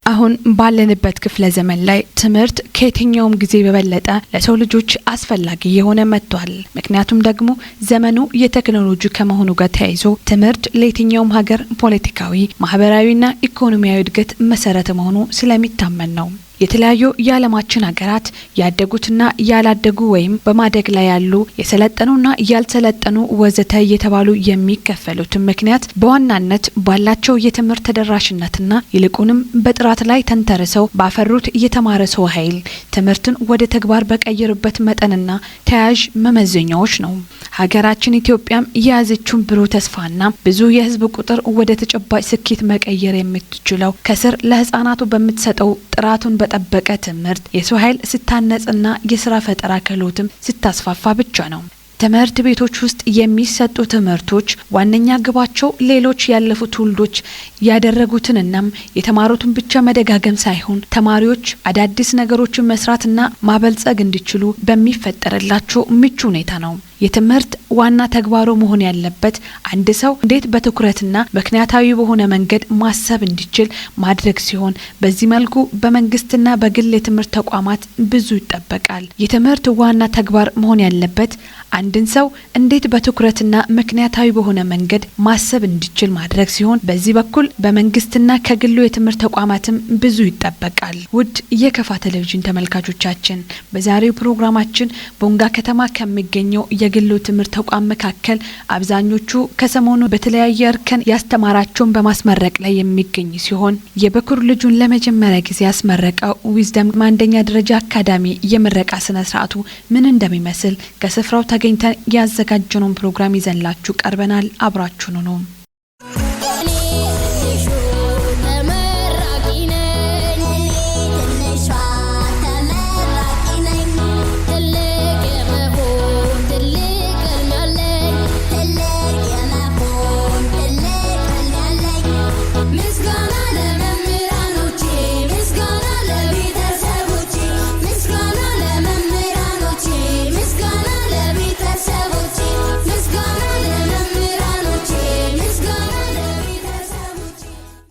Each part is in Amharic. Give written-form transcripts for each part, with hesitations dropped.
አሁን ባለንበት ክፍለ ዘመን ላይ ትምህርት ከየትኛውም ጊዜ በበለጠ ለሰው ልጆች አስፈላጊ የሆነ መጥቷል። ምክንያቱም ደግሞ ዘመኑ የቴክኖሎጂ ከመሆኑ ጋር ተያይዞ ትምህርት ለየትኛውም ሀገር ፖለቲካዊ፣ ማህበራዊና ኢኮኖሚያዊ እድገት መሰረት መሆኑ ስለሚታመን ነው። የተለያዩ የዓለማችን ሀገራት ያደጉትና ያላደጉ ወይም በማደግ ላይ ያሉ፣ የሰለጠኑና ያልሰለጠኑ ወዘተ እየተባሉ የሚከፈሉትን ምክንያት በዋናነት ባላቸው የትምህርት ተደራሽነትና ይልቁንም በጥራት ላይ ተንተርሰው ባፈሩት የተማረ ሰው ኃይል ትምህርትን ወደ ተግባር በቀየሩበት መጠንና ተያያዥ መመዘኛዎች ነው። ሀገራችን ኢትዮጵያም የያዘችውን ብሩህ ተስፋና ብዙ የሕዝብ ቁጥር ወደ ተጨባጭ ስኬት መቀየር የምትችለው ከስር ለሕጻናቱ በምትሰጠው ጥራቱን በጠበቀ ትምህርት የሰው ኃይል ስታነጽና የስራ ፈጠራ ክህሎትም ስታስፋፋ ብቻ ነው። ትምህርት ቤቶች ውስጥ የሚሰጡ ትምህርቶች ዋነኛ ግባቸው ሌሎች ያለፉ ትውልዶች ያደረጉትንናም የተማሩትን ብቻ መደጋገም ሳይሆን ተማሪዎች አዳዲስ ነገሮችን መስራትና ማበልጸግ እንዲችሉ በሚፈጠርላቸው ምቹ ሁኔታ ነው። የትምህርት ዋና ተግባሩ መሆን ያለበት አንድ ሰው እንዴት በትኩረትና ምክንያታዊ በሆነ መንገድ ማሰብ እንዲችል ማድረግ ሲሆን በዚህ መልኩ በመንግስትና በግል የትምህርት ተቋማት ብዙ ይጠበቃል። የትምህርት ዋና ተግባር መሆን ያለበት አንድን ሰው እንዴት በትኩረትና ምክንያታዊ በሆነ መንገድ ማሰብ እንዲችል ማድረግ ሲሆን በዚህ በኩል በመንግስትና ከግሉ የትምህርት ተቋማትም ብዙ ይጠበቃል። ውድ የከፋ ቴሌቪዥን ተመልካቾቻችን፣ በዛሬው ፕሮግራማችን ቦንጋ ከተማ ከሚገኘው የግሉ ትምህርት ተቋም መካከል አብዛኞቹ ከሰሞኑ በተለያየ እርከን ያስተማራቸውን በማስመረቅ ላይ የሚገኝ ሲሆን የበኩር ልጁን ለመጀመሪያ ጊዜ ያስመረቀው ዊዝደም አንደኛ ደረጃ አካዳሚ የምረቃ ስነ ስርዓቱ ምን እንደሚመስል ከስፍራው ተገኝተን ያዘጋጀነውን ፕሮግራም ይዘንላችሁ ቀርበናል። አብራችሁን ሁኑ። እኔ ትንሹ ተመራቂ ነኝ፣ እኔ ትንሿ ተመራቂ ነኝ። ትልቅ የመሆን ትልቅ ሕልም አለኝ፣ ትልቅ የመሆን ትልቅ ሕልም አለኝ። ምስጋና ለመምህራኖቼ፣ ምስጋና ለቤተሰቦቼ፣ ምስጋና ለመምህራኖቼ፣ ምስጋና ለቤተሰቦቼ፣ ምስጋና ለመምህራኖቼ፣ ምስጋና ለቤተሰቦቼ።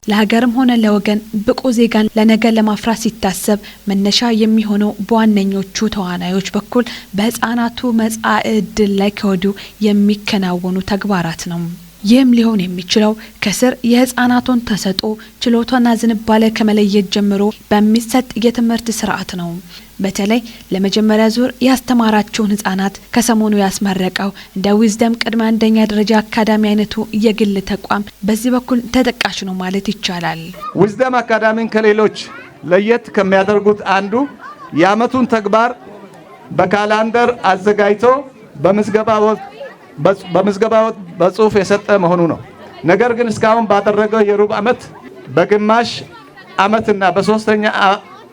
ለሀገርም ሆነ ለወገን ብቁ ዜጋን ለነገ ለማፍራት ሲታሰብ መነሻ የሚሆነው በዋነኞቹ ተዋናዮች በኩል በህጻናቱ መጻኢ ዕድል ላይ ከወዲሁ የሚከናወኑ ተግባራት ነው። ይህም ሊሆን የሚችለው ከስር የህጻናቱን ተሰጥኦ፣ ችሎታና ዝንባሌ ከመለየት ጀምሮ በሚሰጥ የትምህርት ስርዓት ነው። በተለይ ለመጀመሪያ ዙር ያስተማራቸውን ህጻናት ከሰሞኑ ያስመረቀው እንደ ዊዝደም ቅድመ አንደኛ ደረጃ አካዳሚ አይነቱ የግል ተቋም በዚህ በኩል ተጠቃሽ ነው ማለት ይቻላል። ዊዝደም አካዳሚን ከሌሎች ለየት ከሚያደርጉት አንዱ የዓመቱን ተግባር በ calendar አዘጋጅቶ በምዝገባ ወቅት በጽሁፍ የሰጠ መሆኑ ነው። ነገር ግን እስካሁን ባደረገው የሩብ ዓመት፣ በግማሽ ዓመትና በሶስተኛ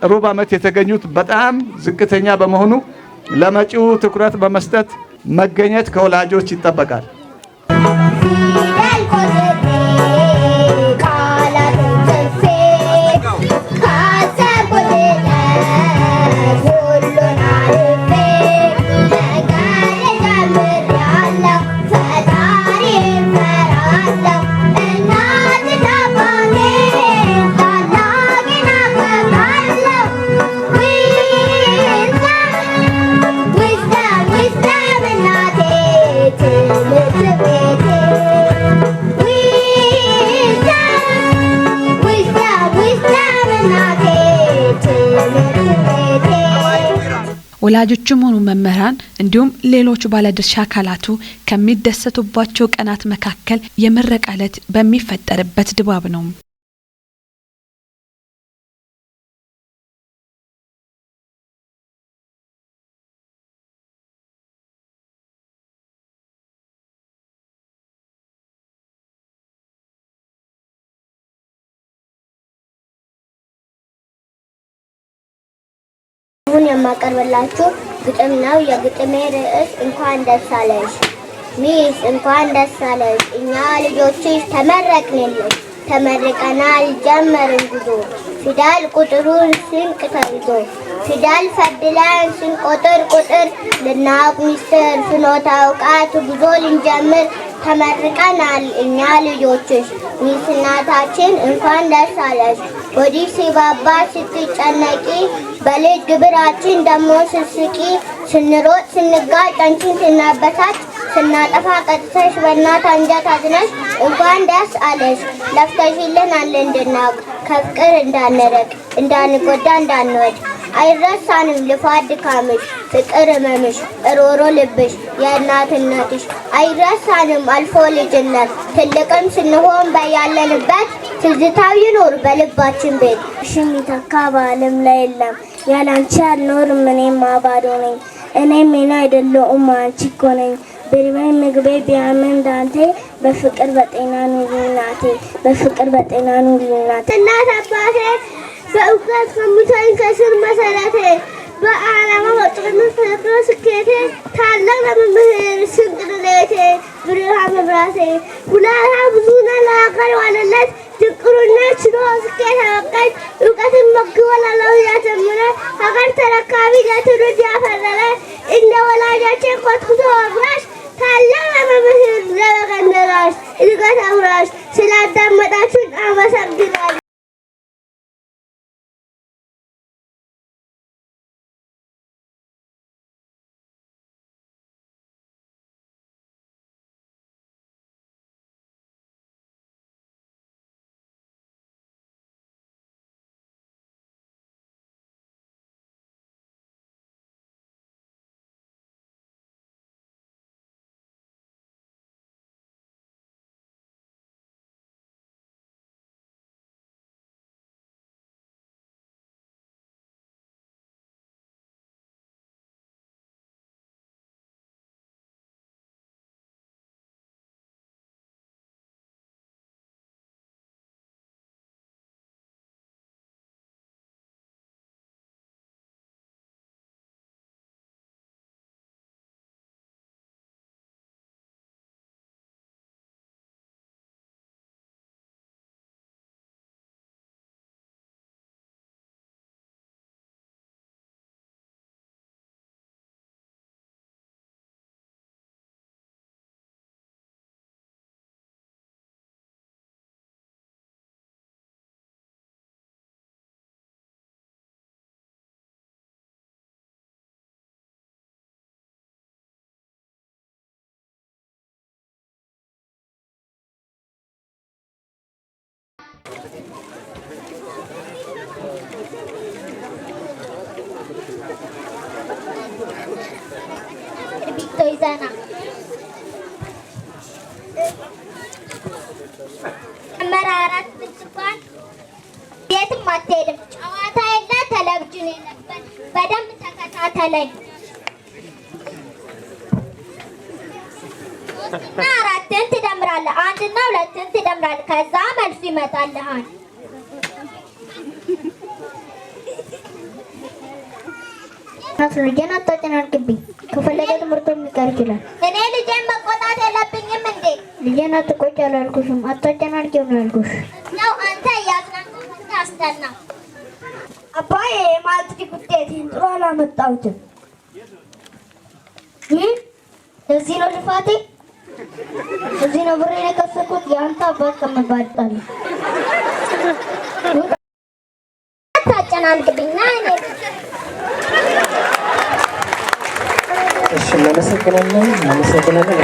ሩብ ዓመት የተገኙት በጣም ዝቅተኛ በመሆኑ ለመጪው ትኩረት በመስጠት መገኘት ከወላጆች ይጠበቃል። ፊደል ቆጥሬ፣ ቃላትን ጽፌ፣ ካሰብኩት ድረስ ሁሉን አልፌ መንገድ ጀምሬአለሁ። ፈጣሪን እፈራለሁ፣ እናትና አባቴን ታላቄን አከብራለሁ። ዊዝደም፣ ዊዝደም፣ ዊዝደም እናቴ ትምህርት ቤቴ። ዊዝደም፣ ዊዝደም፣ ዊዝደም እናቴ ትምህርት ቤቴ። ወላጆችም ሆኑ መምህራን እንዲሁም ሌሎች ባለድርሻ አካላቱ ከሚደሰቱባቸው ቀናት መካከል የምረቃ ዕለት በሚፈጠርበት ድባብ ነው። አሁን የማቀርብላችሁ ግጥም ነው። የግጥሜ ርዕስ እንኳን ደስ አለሽ። ሚስ እንኳን ደስ አለሽ፣ እኛ ልጆችሽ ተመረቅንልሽ። ተመርቀናል፣ ጀመርን ጉዞ፣ ፊደል ቁጥሩን ስንቅ ተይዞ፣ ፊደል ፈድለን ስንቆጥር ቁጥር፣ ልናውቅ ሚስጥር ፍኖተ እውቀት ጉዞ ልንጀምር። ተመርቀናል እኛ ልጆችሽ። ሚስ እናታችን እንኳን ደስ አለሽ። ወዲህ ሲባባ ስትጨነቂ፣ በልጅ ግብራችን ደግሞ ስስቂ፣ ስንሮጥ ስንጋጭ አንቺን ስናበሳጭ፣ ስናጠፋ ቀጥተሽ በእናት አንጀት አዝነሽ እንኳን ደስ አለሽ። ለፍተሽልናል እንድናውቅ፣ ከፍቅር እንዳንርቅ፣ እንዳንጎዳ፣ እንዳንወድቅ። አይረሳንም ልፋት ድካምሽ፣ ፍቅር ህመምሽ፣ ሮሮ ልብሽ፣ የእናትነትሽ። አይረሳንም አልፎ ልጅነት፣ ትልቅም ስንሆን በያለንበት ትዝታው ይኑር በልባችን ቤት። የሚተካ በዓለም ላይ የለም። ያላንቺ አልኖርም፣ እኔማ ባዶ ነኝ። እኔም የኔ አይደለሁም፣ አንቺ እኮ ነኝ። ቢርበኝ ምግቤ፣ ቢያመኝ ዳንቴ፣ በፍቅር በጤና ኑሪ እናቴ፣ በፍቅር በጤና ኑሪ እናቴ። እናት አባቴ በእውቀት ከሙታኝ ከስር መሰረቴ፣ በዓላማ በጥሩ ፍቅር ስኬቴ፣ ታላቅ ለመምህር ስንቅ ድሌቴ፣ ብርሃን መብራቴ። ውለታ ብዙ ነው ለሀገር ዋለለት፣ ችግሩና ችሎ ስኬት ያበቃኝ፣ እውቀትን መግቦ ለለውጥ ያዘመረ፣ ሀገር ተረካቢ ለትውልድ ያፈረረ፣ እንደ ወላጆቼ ኮትኩቶ አጉራሽ፣ ታላቅ ለመምህር ለወገን ደራሽ፣ እድገት አውራሽ። ስላዳመጣችሁን አመሰግናለሁ። እስክሪብቶ ይዘና መራራት ብርቱካን የትም አትሄድም። ጨዋታ የለ፣ ቴሌቪዥን የለበት። በደንብ ተከታተለኝ። ሶስትና አራትን ትደምራለህ። አንድና ሁለትን ትደምራለህ። ከዛ መልሱ ይመጣልሃል። ልጄን አታጨናንቅብኝ። ከፈለገ ትምህርቱ ሊቀር ይችላል። እኔ ልጄን መቆጣት የለብኝም እንዴ? ልጄን አትቆጪ አላልኩሽም። አታጨናንቂው ነው ያልኩሽ። ያው አንተ እያዝናናህ አስጠና። አባዬ፣ የማትሪክ ውጤቴን ጥሩ አላመጣሁትም። ይህ ለዚህ ነው ልፋቴ፣ እዚህ ነው ብሬን የከሰርኩት። የአንተ አባት ከመባል ጣለኝ። አታጨናንቅብኝ። ና እኔ እሺ፣ እናመሰግናለን፣ እናመሰግናለን።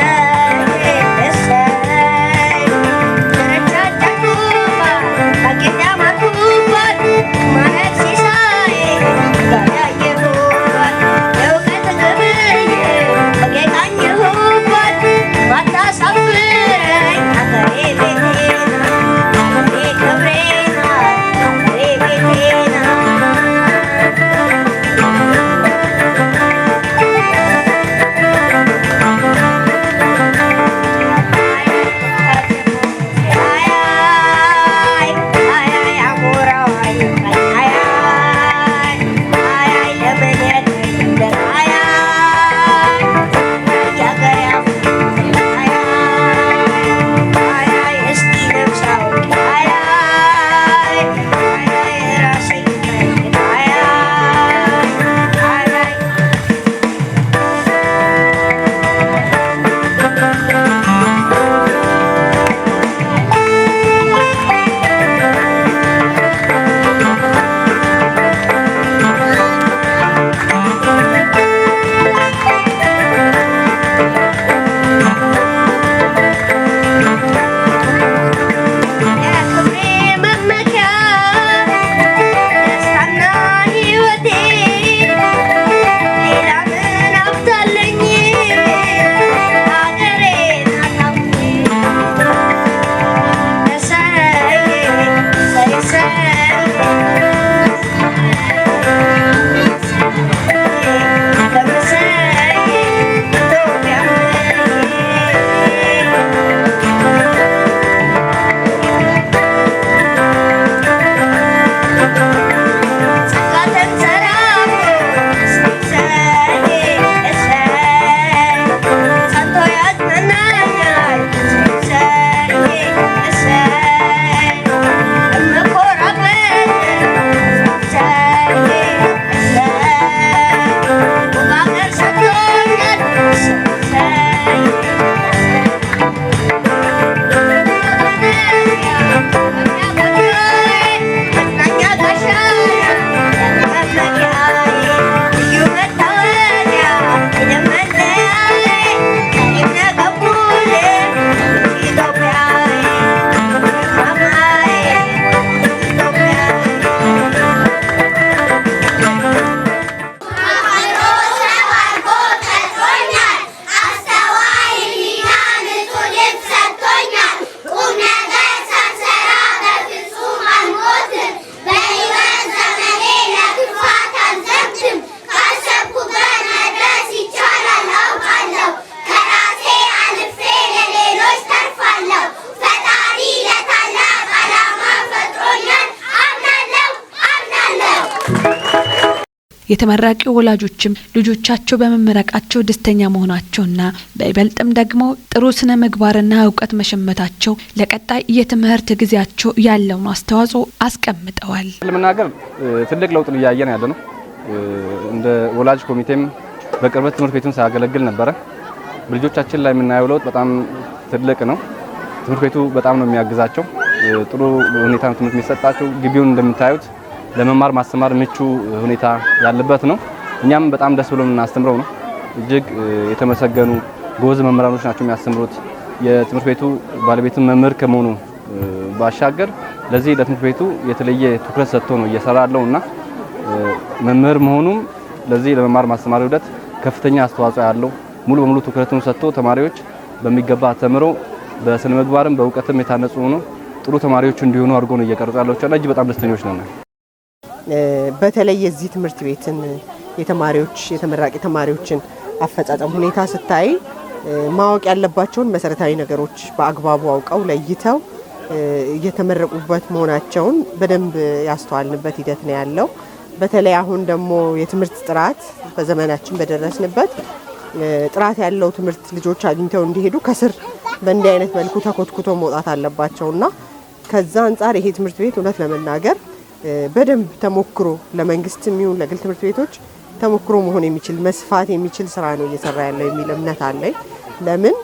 የተመራቂ ወላጆችም ልጆቻቸው በመመረቃቸው ደስተኛ መሆናቸውና በይበልጥም ደግሞ ጥሩ ስነ ምግባርና እውቀት መሸመታቸው ለቀጣይ የትምህርት ጊዜያቸው ያለውን አስተዋጽኦ አስቀምጠዋል። ለመናገር ትልቅ ለውጥ እያየን ያለ ነው። እንደ ወላጅ ኮሚቴም በቅርበት ትምህርት ቤቱን ሳያገለግል ነበረ። በልጆቻችን ላይ የምናየው ለውጥ በጣም ትልቅ ነው። ትምህርት ቤቱ በጣም ነው የሚያግዛቸው። ጥሩ ሁኔታ ነው ትምህርት የሚሰጣቸው። ግቢውን እንደምታዩት ለመማር ማስተማር ምቹ ሁኔታ ያለበት ነው። እኛም በጣም ደስ ብሎ የምናስተምረው ነው። እጅግ የተመሰገኑ ጎበዝ መምህራኖች ናቸው የሚያስተምሩት። የትምህርት ቤቱ ባለቤትም መምህር ከመሆኑ ባሻገር ለዚህ ለትምህርት ቤቱ የተለየ ትኩረት ሰጥቶ ነው እየሰራ ያለውና መምህር መሆኑም ለዚህ ለመማር ማስተማር ሂደት ከፍተኛ አስተዋጽኦ ያለው ሙሉ በሙሉ ትኩረቱን ሰጥቶ ተማሪዎች በሚገባ ተምረው በስነ ምግባርም በእውቀትም የታነጹ ሆኖ ጥሩ ተማሪዎች እንዲሆኑ አድርጎ ነው እየቀረጸ ያለው እና እጅግ በጣም ደስተኞች ነን። በተለይ የዚህ ትምህርት ቤትን የተማሪዎች የተመራቂ ተማሪዎችን አፈጻጸም ሁኔታ ስታይ ማወቅ ያለባቸውን መሰረታዊ ነገሮች በአግባቡ አውቀው ለይተው እየተመረቁበት መሆናቸውን በደንብ ያስተዋልንበት ሂደት ነው ያለው። በተለይ አሁን ደግሞ የትምህርት ጥራት በዘመናችን በደረስንበት ጥራት ያለው ትምህርት ልጆች አግኝተው እንዲሄዱ ከስር በእንዲህ አይነት መልኩ ተኮትኩቶ መውጣት አለባቸውና ከዛ አንጻር ይሄ ትምህርት ቤት እውነት ለመናገር በደንብ ተሞክሮ ለመንግስትም ይሁን ለግል ትምህርት ቤቶች ተሞክሮ መሆን የሚችል መስፋት የሚችል ስራ ነው እየሰራ ያለው የሚል እምነት አለኝ። ለምን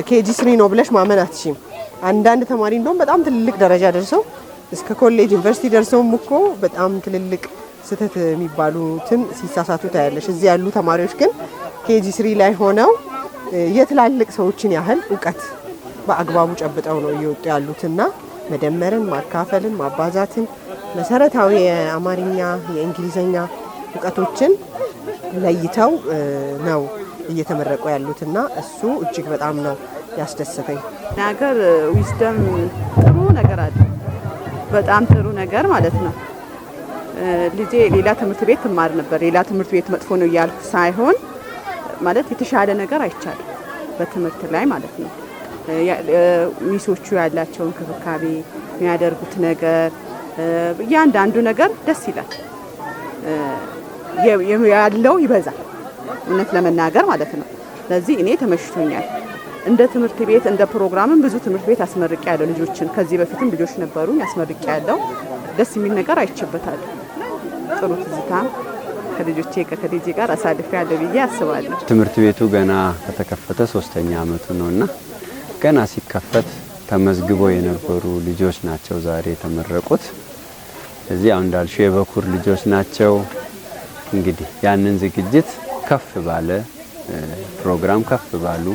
KG 3 ነው ብለሽ ማመን አትችይም። አንዳንድ ተማሪ እንደውም በጣም ትልልቅ ደረጃ ደርሰው እስከ ኮሌጅ ዩኒቨርሲቲ ደርሰውም እኮ በጣም ትልልቅ ስህተት የሚባሉትን ሲሳሳቱ ታያለሽ። እዚህ ያሉ ተማሪዎች ግን KG 3 ላይ ሆነው የትላልቅ ሰዎችን ያህል እውቀት በአግባቡ ጨብጠው ነው እየወጡ ያሉትና መደመርን፣ ማካፈልን፣ ማባዛትን መሰረታዊ የአማርኛ የእንግሊዘኛ እውቀቶችን ለይተው ነው እየተመረቁ ያሉትና እሱ እጅግ በጣም ነው ያስደሰተኝ። ነገር ዊዝደም ጥሩ ነገር አለ። በጣም ጥሩ ነገር ማለት ነው። ልጄ ሌላ ትምህርት ቤት ትማር ነበር። ሌላ ትምህርት ቤት መጥፎ ነው እያልኩ ሳይሆን ማለት የተሻለ ነገር አይቻልም በትምህርት ላይ ማለት ነው። ሚሶቹ ያላቸውን እንክብካቤ የሚያደርጉት ነገር እያንዳንዱ ነገር ደስ ይላል። ያለው ይበዛል እውነት ለመናገር ማለት ነው። ስለዚህ እኔ ተመችቶኛል። እንደ ትምህርት ቤት እንደ ፕሮግራምም ብዙ ትምህርት ቤት አስመርቄ ያለው ልጆችን ከዚህ በፊትም ልጆች ነበሩኝ አስመርቄ ያለው ደስ የሚል ነገር አይቼበታለሁ። ጥሩ ትዝታ ከልጆቼ ከልጄ ጋር አሳልፌያለሁ ብዬ አስባለሁ። ትምህርት ቤቱ ገና ከተከፈተ 3ኛ ዓመቱ ነውና ገና ሲከፈት ተመዝግበው የነበሩ ልጆች ናቸው ዛሬ የተመረቁት። እዚህ አሁን እንዳልሽው የበኩር ልጆች ናቸው። እንግዲህ ያንን ዝግጅት ከፍ ባለ ፕሮግራም ከፍ ባሉ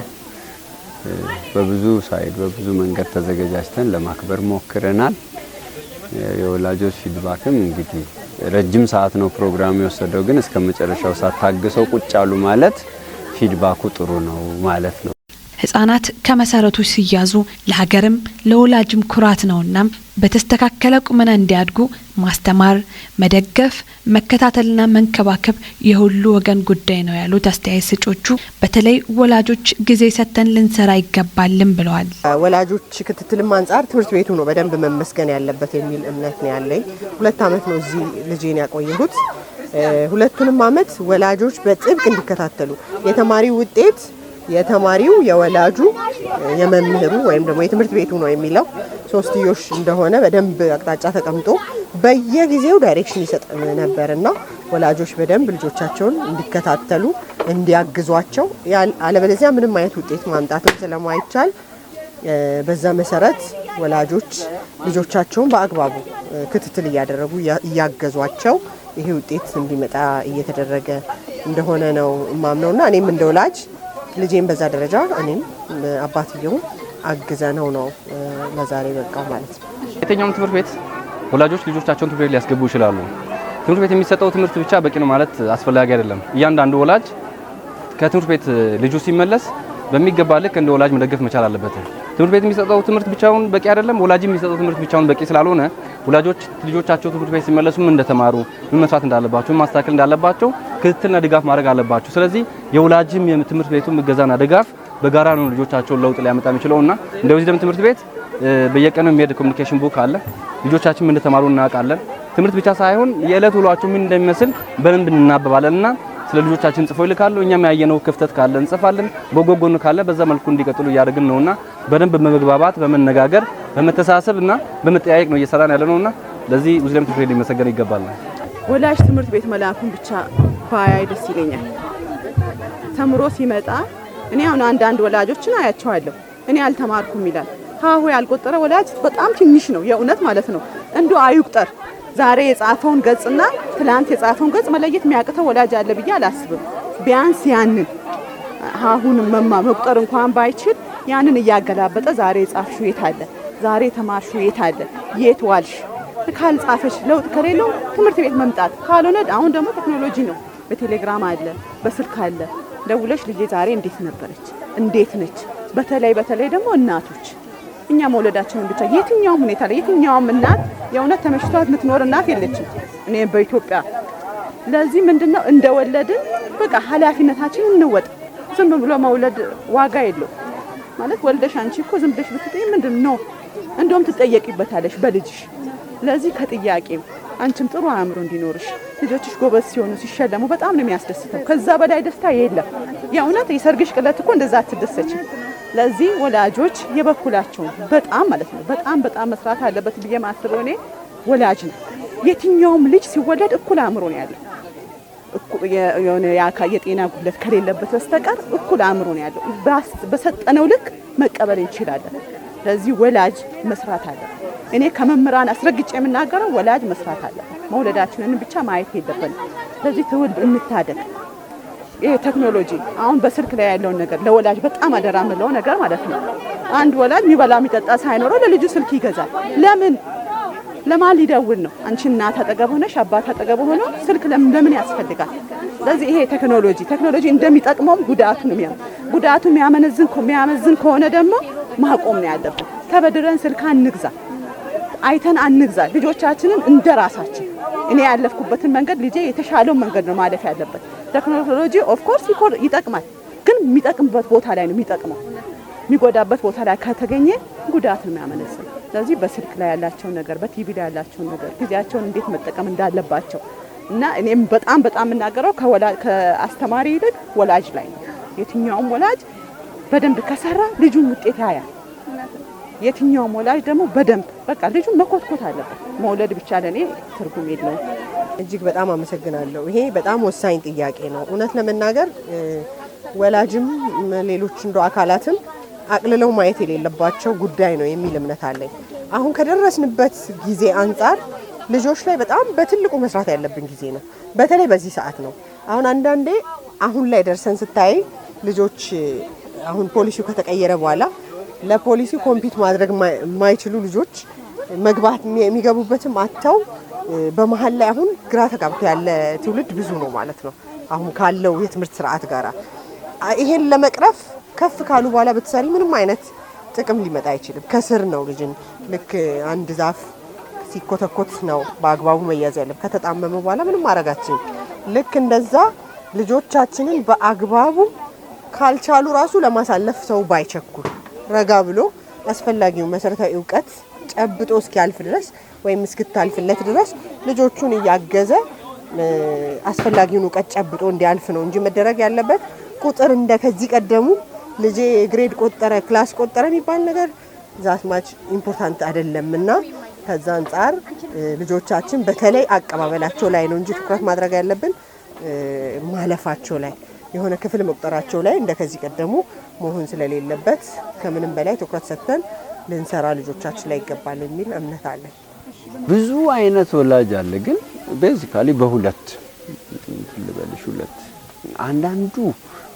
በብዙ side በብዙ መንገድ ተዘጋጅተን ለማክበር ሞክረናል። የወላጆች feedback ም እንግዲህ ረጅም ሰዓት ነው ፕሮግራሙ የወሰደው፣ ግን እስከ መጨረሻው ሰዓት ታግሰው ቁጭ አሉ ማለት feedback ኡ ጥሩ ነው ማለት ነው። ህጻናት ከመሰረቱ ሲያዙ ለሀገርም ለወላጅም ኩራት ነውና በተስተካከለ ቁመና እንዲያድጉ ማስተማር፣ መደገፍ፣ መከታተልና መንከባከብ የሁሉ ወገን ጉዳይ ነው ያሉት አስተያየት ሰጪዎቹ በተለይ ወላጆች ጊዜ ሰጥተን ልንሰራ ይገባልም ብለዋል። ወላጆች ክትትልም አንጻር ትምህርት ቤቱ ነው በደንብ መመስገን ያለበት የሚል እምነት ነው ያለኝ። 2 ዓመት ነው እዚህ ልጄን ያቆየሁት። ሁለቱንም ዓመት ወላጆች በጥብቅ እንዲከታተሉ የተማሪው ውጤት የተማሪው የወላጁ የመምህሩ ወይም ደግሞ የትምህርት ቤቱ ነው የሚለው ሶስትዮሽ እንደሆነ በደንብ አቅጣጫ ተቀምጦ በየጊዜው direction ይሰጥ ነበርና ወላጆች በደንብ ልጆቻቸውን እንዲከታተሉ እንዲያግዟቸው፣ አለበለዚያ ምንም አይነት ውጤት ማምጣትም ስለማይቻል በዛ መሰረት ወላጆች ልጆቻቸውን በአግባቡ ክትትል እያደረጉ እያገዟቸው ይሄ ውጤት እንዲመጣ እየተደረገ እንደሆነ ነው የማምነውና እኔም እንደ ወላጅ ልጄን በዛ ደረጃ እኔም አባትየው አግዘነው ነው ለዛሬ በቃው ማለት ነው። የትኛውም ትምህርት ቤት ወላጆች ልጆቻቸውን ትምህርት ቤት ሊያስገቡ ይችላሉ። ትምህርት ቤት የሚሰጠው ትምህርት ብቻ በቂ ነው ማለት አስፈላጊ አይደለም። እያንዳንዱ ወላጅ ከትምህርት ቤት ልጁ ሲመለስ በሚገባ ልክ እንደ ወላጅ መደገፍ መቻል አለበት። ትምህርት ቤት የሚሰጠው ትምህርት ብቻውን በቂ አይደለም። ወላጅ የሚሰጠው ትምህርት ብቻውን በቂ ስላልሆነ ወላጆች ልጆቻቸው ትምህርት ቤት ሲመለሱ ምን እንደተማሩ፣ ምን መስራት እንዳለባቸው፣ ምን ማስተካከል እንዳለባቸው ክትትልና ድጋፍ ማድረግ አለባቸው። ስለዚህ የወላጅም የትምህርት ቤቱ እገዛና ድጋፍ በጋራ ነው ልጆቻቸውን ለውጥ ሊያመጣ የሚችለውና እንደ ዊዝደም ትምህርት ቤት በየቀኑ የሚሄድ communication book አለ። ልጆቻችን ምን እንደተማሩ እናውቃለን። ትምህርት ብቻ ሳይሆን የዕለት ውሏቸው ምን እንደሚመስል በደንብ እናበባለንና ስለ ልጆቻችን ጽፎ ይልካሉ። እኛም ያየነው ክፍተት ካለ እንጽፋለን። በጎ ጎን ካለ በዛ መልኩ እንዲቀጥሉ እያደረግን ነውና በደንብ በመግባባት፣ በመነጋገር፣ በመተሳሰብ እና በመጠያየቅ ነው እየሰራን ያለ ነውና ለዚህ ዊዝደም ትምህርት ቤት ሊመሰገን ይገባል። ወላጅ ትምህርት ቤት መላኩን ብቻ ባያይ ደስ ይለኛል። ተምሮ ሲመጣ እኔ አሁን አንዳንድ ወላጆችን አያቸዋለሁ። እኔ አልተማርኩም ይላል። ሀሁ ያልቆጠረ ወላጅ በጣም ትንሽ ነው፣ የእውነት ማለት ነው። እንዶ አይቁጠር። ዛሬ የጻፈውን ገጽና ትላንት የጻፈውን ገጽ መለየት የሚያቅተው ወላጅ አለ ብዬ አላስብም። ቢያንስ ያንን ሀሁን መቁጠር እንኳን ባይችል ያንን እያገላበጠ ዛሬ የጻፍሽው የት አለ፣ ዛሬ የተማርሽው የት አለ፣ የት ዋልሽ ካልጻፈች ለውጥ ከሌለው ትምህርት ቤት መምጣት ካልሆነ፣ አሁን ደግሞ ቴክኖሎጂ ነው። በቴሌግራም አለ፣ በስልክ አለ። ደውለሽ ልጄ ዛሬ እንዴት ነበረች፣ እንዴት ነች? በተለይ በተለይ ደግሞ እናቶች እኛ መውለዳችንን ብቻ የትኛውም ሁኔታ ላይ የትኛውም እናት የእውነት ተመችቷት የምትኖር እናት የለችም። እኔ በኢትዮጵያ ለዚህ ምንድነው እንደወለድን በቃ ኃላፊነታችንን እንወጣ። ዝም ብሎ መውለድ ዋጋ የለው ማለት ወልደሽ አንቺ እኮ ዝም ብለሽ ብትጠይ ምንድን ነው፣ እንደውም ትጠየቂበታለሽ በልጅሽ። ለዚህ ከጥያቄው አንቺም ጥሩ አእምሮ እንዲኖርሽ፣ ልጆችሽ ጎበዝ ሲሆኑ ሲሸለሙ በጣም ነው የሚያስደስተው። ከዛ በላይ ደስታ የለም። የእውነት የሰርግሽ ቅለት እኮ እንደዛ አትደሰችም። ለዚህ ወላጆች የበኩላቸውን በጣም ማለት ነው በጣም በጣም መስራት አለበት ብዬ ማስበው እኔ ወላጅ ነው። የትኛውም ልጅ ሲወለድ እኩል አእምሮ ነው ያለው። የሆነ የጤና ጉድለት ከሌለበት በስተቀር እኩል አእምሮ ነው ያለው። በሰጠነው ልክ መቀበል እንችላለን። ለዚህ ወላጅ መስራት አለበት። እኔ ከመምህራን አስረግጬ የምናገረው ወላጅ መስራት አለበት። መውለዳችንን ብቻ ማየት የለብንም። ለዚህ ትውልድ እንታደግ። ይሄ ቴክኖሎጂ አሁን በስልክ ላይ ያለውን ነገር ለወላጅ በጣም አደራ የምለው ነገር ማለት ነው። አንድ ወላጅ የሚበላ የሚጠጣ ሳይኖረው ለልጁ ስልክ ይገዛል። ለምን? ለማን ሊደውል ነው? አንቺ እናት አጠገብ ሆነሽ አባት አጠገብ ሆኖ ስልክ ለምን ያስፈልጋል? ስለዚህ ይሄ ቴክኖሎጂ እንደሚጠቅመውም ጉዳቱ ነው ጉዳቱ የሚያመዝን ከሆነ ደግሞ ማቆም ነው ያለብን። ተበድረን ስልክ አንግዛ፣ አይተን አንግዛ። ልጆቻችንን እንደራሳችን እኔ ያለፍኩበትን መንገድ ልጄ የተሻለውን መንገድ ነው ማለፍ ያለበት። ቴክኖሎጂ of course ይጠቅማል፣ ግን የሚጠቅምበት ቦታ ላይ ነው የሚጠቅመው። የሚጎዳበት ቦታ ላይ ከተገኘ ጉዳት ነው የሚያመነዝነው። ስለዚህ በስልክ ላይ ያላቸውን ነገር፣ በቲቪ ላይ ያላቸውን ነገር፣ ጊዜያቸውን እንዴት መጠቀም እንዳለባቸው እና እኔም በጣም በጣም የምናገረው ከአስተማሪ ይልቅ ወላጅ ላይ ነው። የትኛውም ወላጅ በደንብ ከሰራ ልጁን ውጤት ያያል። የትኛውም ወላጅ ደግሞ በደንብ በቃ ልጁን መኮትኮት አለበት። መውለድ ብቻ ለኔ ትርጉም የለውም። እጅግ በጣም አመሰግናለሁ። ይሄ በጣም ወሳኝ ጥያቄ ነው። እውነት ለመናገር ወላጅም ሌሎች እንደ አካላትም አቅልለው ማየት የሌለባቸው ጉዳይ ነው የሚል እምነት አለኝ። አሁን ከደረስንበት ጊዜ አንጻር ልጆች ላይ በጣም በትልቁ መስራት ያለብን ጊዜ ነው። በተለይ በዚህ ሰዓት ነው። አሁን አንዳንዴ አሁን ላይ ደርሰን ስታይ ልጆች አሁን ፖሊሲው ከተቀየረ በኋላ ለፖሊሲው compete ማድረግ የማይችሉ ልጆች መግባት የሚገቡበትም አጥተው በመሀል ላይ አሁን ግራ ተጋብቶ ያለ ትውልድ ብዙ ነው ማለት ነው። አሁን ካለው የትምህርት ስርዓት ጋራ ይሄን ለመቅረፍ ከፍ ካሉ በኋላ ብትሰሪ ምንም አይነት ጥቅም ሊመጣ አይችልም። ከስር ነው ልጅን ልክ አንድ ዛፍ ሲኮተኮት ነው በአግባቡ መያዝ ያለበት። ከተጣመመ በኋላ ምንም ማድረጋችን ልክ እንደዛ ልጆቻችንን በአግባቡ ካልቻሉ ራሱ ለማሳለፍ ሰው ባይቸኩል ረጋ ብሎ አስፈላጊውን መሰረታዊ እውቀት ጨብጦ እስኪያልፍ ድረስ ወይም እስክታልፍለት ድረስ ልጆቹን እያገዘ አስፈላጊውን እውቀት ጨብጦ እንዲያልፍ ነው እንጂ መደረግ ያለበት ቁጥር እንደ ከዚህ ቀደሙ ልጄ grade ቆጠረ፣ class ቆጠረ የሚባል ነገር that much important አይደለም እና ከዛ አንጻር ልጆቻችን በተለይ አቀባበላቸው ላይ ነው እንጂ ትኩረት ማድረግ ያለብን ማለፋቸው ላይ፣ የሆነ ክፍል መቁጠራቸው ላይ እንደ ከዚህ ቀደሙ መሆን ስለሌለበት ከምንም በላይ ትኩረት ሰጥተን ልንሰራ ልጆቻችን ላይ ይገባል የሚል እምነት አለን። ብዙ አይነት ወላጅ አለ፣ ግን basically በሁለት ልበልሽ፣ ሁለት። አንዳንዱ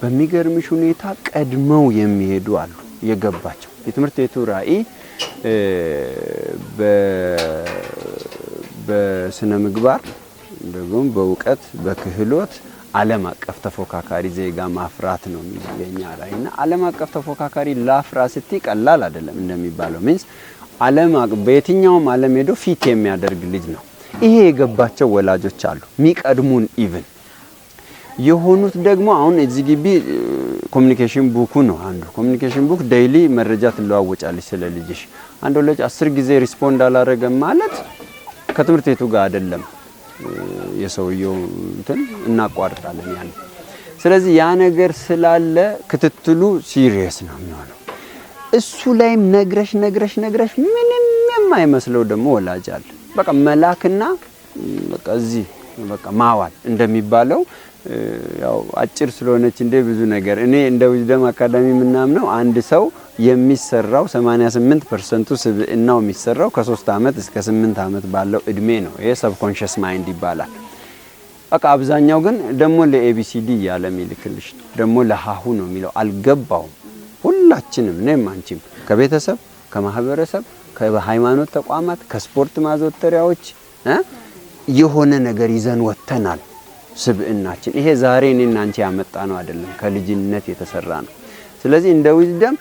በሚገርምሽ ሁኔታ ቀድመው የሚሄዱ አሉ። የገባቸው የትምህርት ቤቱ ራዕይ በስነ ምግባር ደግሞ በእውቀት በክህሎት ዓለም አቀፍ ተፎካካሪ ዜጋ ማፍራት ነው የሚለው የኛ ራዕይ። እና ዓለም አቀፍ ተፎካካሪ ላፍራ ስትይ ቀላል አይደለም። እንደሚባለው means ዓለም በየትኛውም ዓለም ሄዶ fit የሚያደርግ ልጅ ነው። ይሄ የገባቸው ወላጆች አሉ። የሚቀድሙን even የሆኑት ደግሞ አሁን እዚህ ግቢ communication book ኡ ነው አንዱ። Communication book daily መረጃ ትለዋወጫለች ስለ ልጅሽ። አንድ ወላጅ 10 ጊዜ respond አላረገም ማለት ከትምህርት ቤቱ ጋር አይደለም የሰውየው እንትን እናቋርጣለን ያን። ስለዚህ ያ ነገር ስላለ ክትትሉ serious ነው የሚሆነው። እሱ ላይም ነግረሽ ነግረሽ ነግረሽ ምንም የማይመስለው ደግሞ ወላጅ አለ። በቃ መላክና በቃ እዚህ በቃ ማዋል እንደሚባለው ያው አጭር ስለሆነች እንደ ብዙ ነገር እኔ እንደ ዊዝደም አካዳሚ የምናምነው አንድ ሰው የሚሰራው 88% ስብዕናው የሚሰራው ከ3 ዓመት እስከ 8 ዓመት ባለው እድሜ ነው። ይሄ subconscious mind ይባላል። በቃ አብዛኛው ግን ደግሞ ለ ABCD እያለ የሚልክልሽ ደግሞ ለሀሁ ነው የሚለው፣ አልገባውም። ሁላችንም እኔም አንቺም ከቤተሰብ፣ ከማህበረሰብ፣ ከሃይማኖት ተቋማት፣ ከስፖርት ማዘውተሪያዎች የሆነ ነገር ይዘን ወጥተናል። ስብዕናችን ይሄ ዛሬ እኔና አንቺ ያመጣ ነው አይደለም፣ ከልጅነት የተሰራ ነው። ስለዚህ እንደ ዊዝደም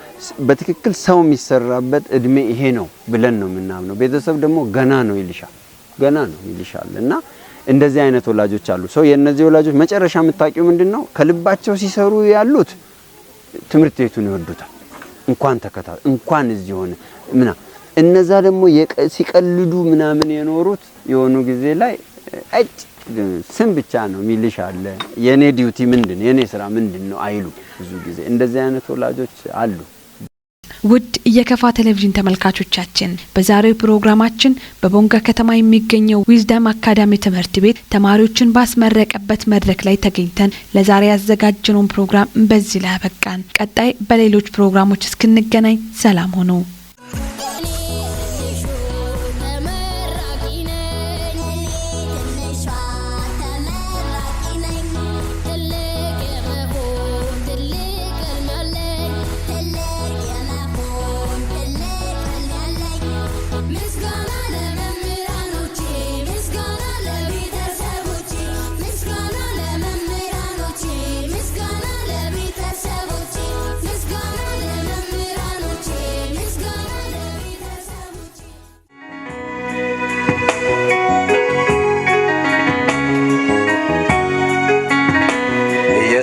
በትክክል ሰው የሚሰራበት እድሜ ይሄ ነው ብለን ነው የምናምነው። ቤተሰብ ደግሞ ገና ነው ይልሻል፣ ገና ነው ይልሻል። እና እንደዚህ አይነት ወላጆች አሉ። ሰው የነዚህ ወላጆች መጨረሻ የምታውቂው ምንድነው? ከልባቸው ሲሰሩ ያሉት ትምህርት ቤቱን ይወዱታል። እንኳን ተከታ እንኳን እዚህ ሆነ ምና እነዛ ደግሞ ሲቀልዱ ምናምን የኖሩት የሆኑ ጊዜ ላይ እጭ ስም ብቻ ነው የሚልሽ አለ። የኔ duty ምንድን የኔ ስራ ምንድን ነው አይሉ። ብዙ ጊዜ እንደዚህ አይነት ወላጆች አሉ። ውድ የከፋ ቴሌቪዥን ተመልካቾቻችን፣ በዛሬው ፕሮግራማችን በቦንጋ ከተማ የሚገኘው ዊዝደም አካዳሚ ትምህርት ቤት ተማሪዎችን ባስመረቀበት መድረክ ላይ ተገኝተን ለዛሬ ያዘጋጀነውን ፕሮግራም በዚህ ላይ አበቃን። ቀጣይ በሌሎች ፕሮግራሞች እስክንገናኝ ሰላም ሁኑ።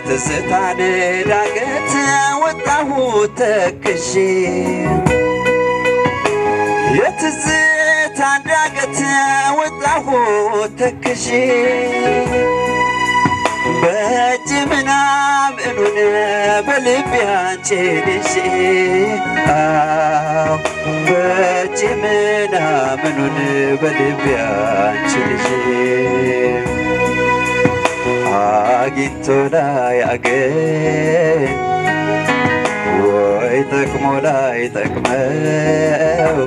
የትዝታን ዳገት ወጣሁት ተክዤ፣ የትዝታን ዳገት ወጣሁት ተክዤ፣ በእጅ ምናምኑን በልቤ አንቺን ይዤ፣ በእጅ ምናምኑን በልቤ አንቺን ይዤ፣ አግኝቶ ላይ አገኝ ወይ ጠቅሞ ላይ ጠቅመው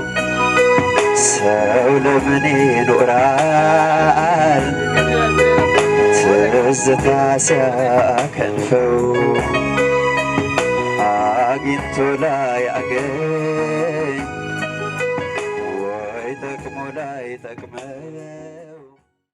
ሰው ለምን ይኖራል ትዝታ ሲያከንፈው፣ አግኝቶ ላይ አገኝ ወይ ጠቅሞ ላይ ጠቅመው።